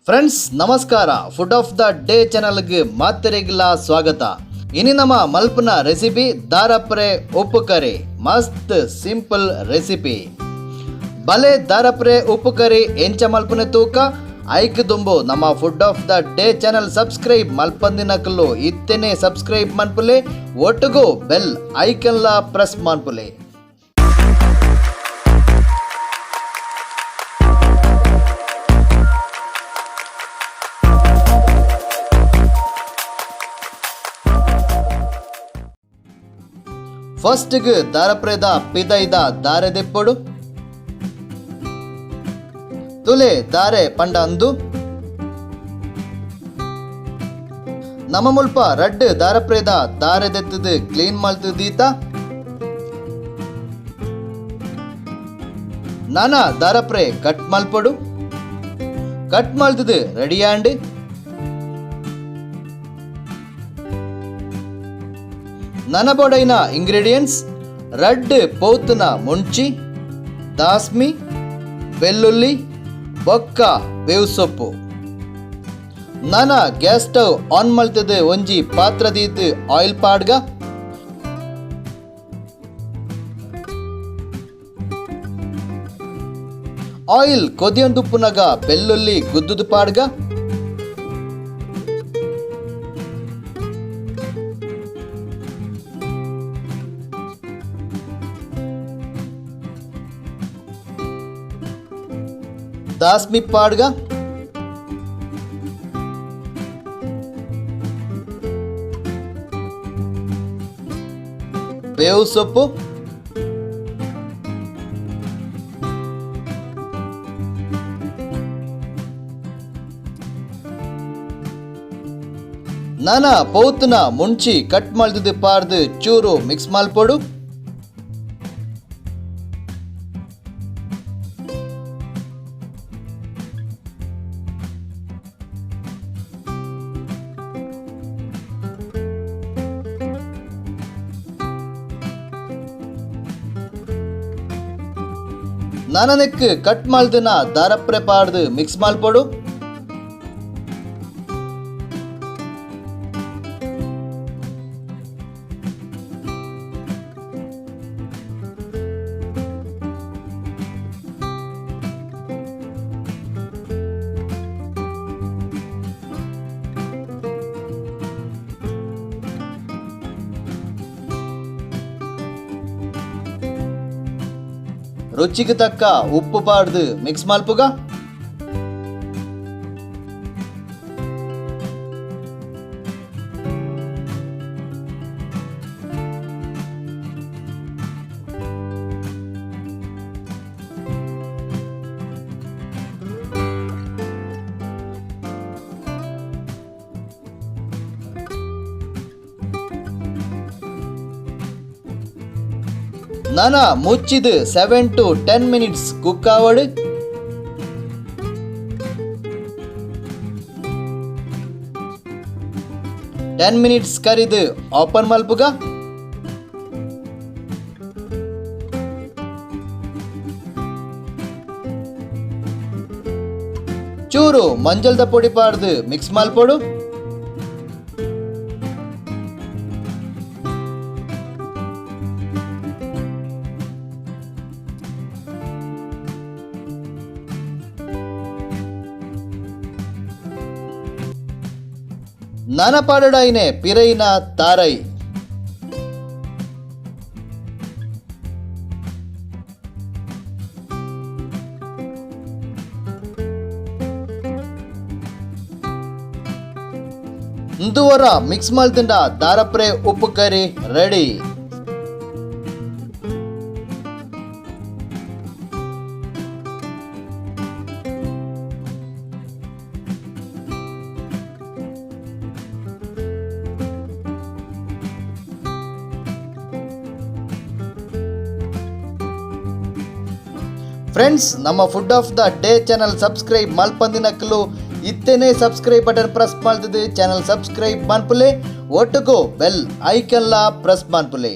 Friends ನಮಸ್ಕಾರ. Food of the day ಚಾನಲ್ಗೆ ಮಾತೆರೆಗ್ಲಾ ಸ್ವಾಗತ. ಇನಿ ನಮ್ಮ ಮಲ್ಪನ ರೆಸಿಪಿ ದಾರಪ್ರೆ ಉಪ್ಪು ಕರಿ. ಮಸ್ತ್ ಸಿಂಪಲ್ ರೆಸಿಪಿ. ಬಲೆ ದಾರಪ್ರೆ ಉಪ್ಪು ಕರಿ ಎಂಚ ಮಲ್ಪನೆ ತೂಕ. ಐಕ್ ದುಂಬು ನಮ್ಮ Food of the Day channel subscribe ಮಲ್ಪಂದಿನಕುಲು ಇತ್ತೆನೆ ಸಬ್ಸ್ಕ್ರೈಬ್ ಮನ್ಪುಲೆ, ಒಟ್ಟುಗು ಬೆಲ್ ಐಕನ್ಲ ಪ್ರೆಸ್ ಮನ್ಪುಲೆ. ಫಸ್ಟ್ಗೆ ದಾರಪ್ರೆದ ಪಿದೈದ ದಾರೆ ದೆಪ್ಪೊಡು. ತುಲೆ, ದಾರೆ ಪಂಡ ಅಂದು ನಮ್ಮ ಮುಲ್ಪ ರಡ್ಡ್ ದಾರಪ್ರೇದ ದಾರೆ ದೆತ್ತದು ಕ್ಲೀನ್ ಮಲ್ತು ದೀತ. ನಾನ ದಾರಪ್ರೆ ಕಟ್ ಮಲ್ಪೊಡು. ಕಟ್ ಮಲ್ತದು ರೆಡಿ ಆಂಡ್. ನನ ಬೋಡೈನ ಇಂಗ್ರೀಡಿಯೆಂಟ್ಸ್: ರಡ್ಡ್ ಪೌತುನ ಮುಂಚಿ, ದಾಸ್ಮಿ, ಬೆಳ್ಳುಳ್ಳಿ ಬೊಕ್ಕ ಬೇವು ಸೊಪ್ಪು. ನನ gas stove on ಮಲ್ತದು ಒಂಜಿ ಪಾತ್ರ ದೀತ್ ಆಯಿಲ್ ಪಾಡ್ಗ. ಆಯಿಲ್ ಕೊದಿಯೊಂದುಪ್ಪುನಗ ಬೆಳ್ಳುಳ್ಳಿ ಗುದ್ದುದು ಪಾಡ್ಗ. ದಾಸ್ಮಿ ಪಾಡ್ಗ. ಬೇವು ಸೊಪ್ಪು, ನನ ಪೌತುನ ಮುಂಚಿ ಕಟ್ ಮಲ್ತದು ಪಾರ್ದು ಚೂರು ಮಿಕ್ಸ್ ಮಲ್ಪೊಡು. ನನನೆಕ್ ಕಟ್ ಮಲ್ದಿನ ದಾರಪ್ರೆ ಪಾಡ್ದು ಮಿಕ್ಸ್ ಮಲ್ಪೊಡು. ರುಚಿಗೆ ತಕ್ಕ ಉಪ್ಪು ಪಾಡ್ದು ಮಿಕ್ಸ್ ಮಲ್ಪುಗ. ನನ ಮುಚ್ಚಿದು 7 to 10 minutes cook ಆವಡು. 10 minutes ಕರಿದು ಓಪನ್ ಮಲ್ಪುಗ. ಚೂರು ಮಂಜಲ್ದ ಪೊಡಿ ಪಾಡ್ದು ಮಿಕ್ಸ್ ಮಲ್ಪೊಡು. ನನ ಪಾಡಡಾಯಿನೆ ಪಿರೈನ ತಾರೈ. ಇಂದುವರ ಮಿಕ್ಸ್ ಮಲ್ತಿಂಡ ದಾರಪ್ರೆ ಉಪ್ಪು ಕರಿ ರೆಡಿ. ಫ್ರೆಂಡ್ಸ್, ನಮ್ಮ Food of the Day channel subscribe ಮಲ್ಪಂದಿನಕ್ಲು ಇತ್ತೆನೆ subscribe button press ಮಲ್ತದು channel subscribe ಮನ್ಪುಲೆ, ಒಟ್ಟುಗು ಬೆಲ್ ಐಕನ್ಲ ಪ್ರೆಸ್ ಮನ್ಪುಲೆ.